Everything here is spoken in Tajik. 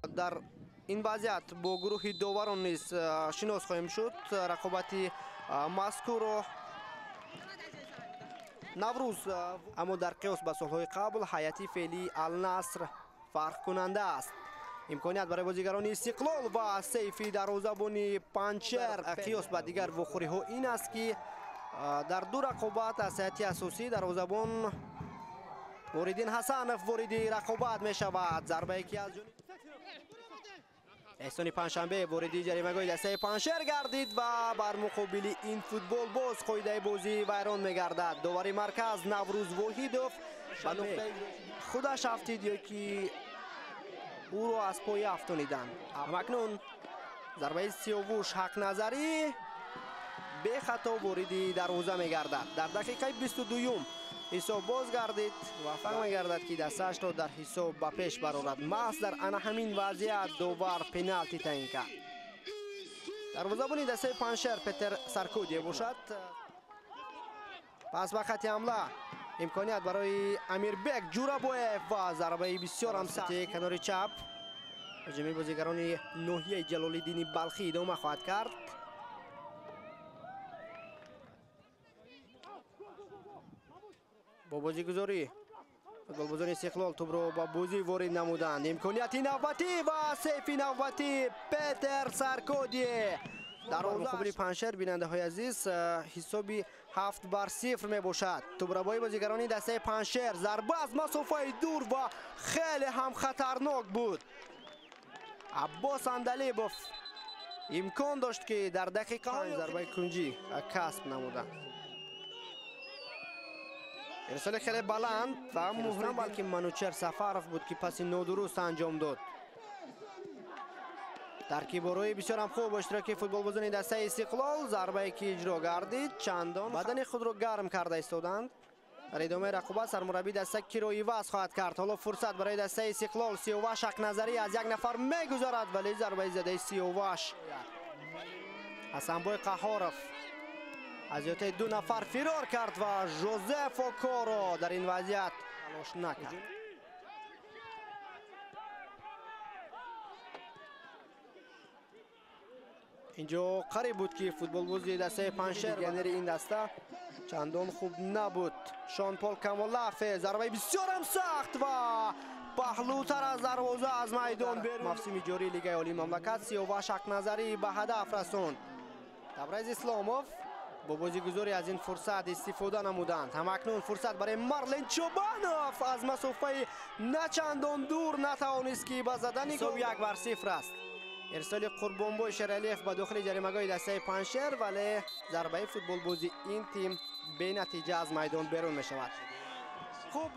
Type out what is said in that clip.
Дар ин вазъият бо гурӯҳи доварон низ шинос хоҳем шуд. Рақобати мазкурро Наврӯз, аммо дар қиёс ба солҳои қабл ҳайати феълии Алнаср фарқкунанда аст. Имконият барои бозигарони Истиқлол ва сейфи дарвозабони Панҷшер қиёс ба дигар вохӯриҳо ин аст, ки дар ду рақобат аз ҳайати асосӣ дарвозабон Нуриддин Ҳасанов вориди рақобат мешавад. Зарбае ки аз ҷониби Эҳсони Панҷшанбе вориди ҷаримагоҳи дастаи Панҷшер гардид ва бар муқобили ин футболбоз қоидаи бозӣ вайрон мегардад. Довари марказ Наврӯз Воҳидов ба нуқтаи худаш афтид ё ки ӯро аз поя афтониданд. Ҳамакнун зарбаи Сиёвуш Ҳақназарӣ бехато вориди дарвоза мегардад. Дар дақиқаи 22-юм ҳисоб боз гардид. Муваффақ мегардад, ки дастаашро дар ҳисоб ба пеш барорад. Маҳз дар ана ҳамин вазъият довар пеналти таъин кард. Дарвозабони дастаи Панҷшер Петер Саркодие бошад. Пас ба хати ҳамла имконият барои Амирбек Ҷурабоев ва зарбаи бисёр ҳам сахти канори чап. Ҳуҷуми бозигарони ноҳияи Ҷалолиддини Балхӣ идома хоҳад кард. Бо бозигузорӣ футболбозони Истиқлол тӯбро ба бозӣ ворид намуданд. Имконияти навбатӣ ва сейфи навбатӣ Петер Саркодие. Дар муқобили Панҷшер, бинандаҳои азиз, ҳисоби 7-0 мебошад. Тӯбрабои бозигарони дастаи Панҷшер, зарба аз масофаи дур ва хеле ҳам хатарнок буд. Аббос Андалибов имкон дошт, ки дар дақиқаҳои зарбаи кунҷӣ касб намуданд. Ирсоли хеле баланд ва муҳрам, балки Манучер Сафаров буд, ки паси нодуруст анҷом дод. Таркиборои бисёр ҳам хуб бо иштироки футболбозони дастаи Истиқлол. Зарбае ки иҷро гардид, чандон бадани худро гарм карда истоданд. Дар идомаи рақобат сармураббии даста киро иваз хоҳад кард. Ҳоло фурсат барои дастаи Истиқлол. Сиёваш Ҳақназарӣ аз як нафар мегузарад, вале зарбаи задаи Сиёваш. Ҳасанбой Қаҳоров аз ётаи ду нафар фирор кард ва Жозеф Окоро дар ин вазъият талош накард. Инҷо қариб буд, ки футболбози дастаи Панҷшер, легионери ин даста чандон хуб набуд. Шон Пол Камолафе, зарбаи бисёрам сахт ва паҳлӯтар аз дарвоза аз майдон берун. Мавсими ҷории Лигаи Олии мамлакат Сиёваш Ҳақназарӣ ба ҳадаф расонд. Табрез Исломов бо бозигузорӣ аз ин фурсат истифода намуданд. Ҳамакнун фурсат барои Марлен Чобанов аз масофаи начандон дур натавонист, ки ба задани гол 1-0 аст. Ирсоли Қурбонбой Шералиев ба дохили ҷаримагоҳи дастаи Панҷшер, вале зарбаи футболбози ин тим бенатиҷа аз майдон берун мешавад. Хуб.